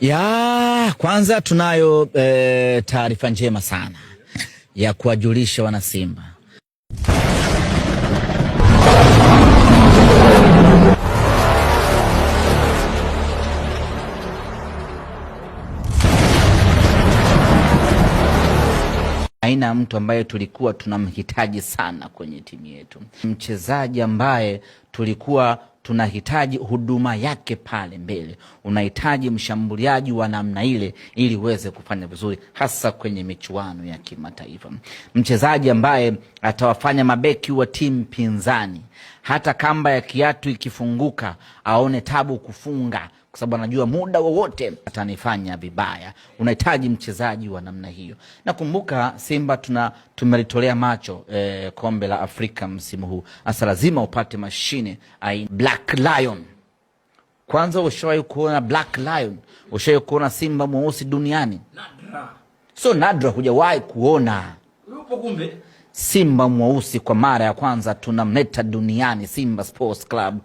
Ya kwanza tunayo taarifa njema sana ya kuwajulisha wanasimba. Aina ya mtu ambaye tulikuwa tunamhitaji sana kwenye timu yetu, mchezaji ambaye tulikuwa tunahitaji huduma yake pale mbele. Unahitaji mshambuliaji wa namna ile ili uweze kufanya vizuri, hasa kwenye michuano ya kimataifa, mchezaji ambaye atawafanya mabeki wa timu pinzani, hata kamba ya kiatu ikifunguka aone tabu kufunga, kwa sababu anajua muda wowote atanifanya vibaya. Unahitaji mchezaji wa namna hiyo. Nakumbuka Simba tumelitolea macho kombe la Afrika msimu huu, hasa lazima upate mashine aina Black Lion. Kwanza ushawahi kuona Black Lion? Ushawahi kuona simba mweusi duniani? Nadra. So nadra, hujawahi kuona. Yupo kumbe. Simba mweusi kwa mara ya kwanza tunamleta duniani, Simba Sports Club.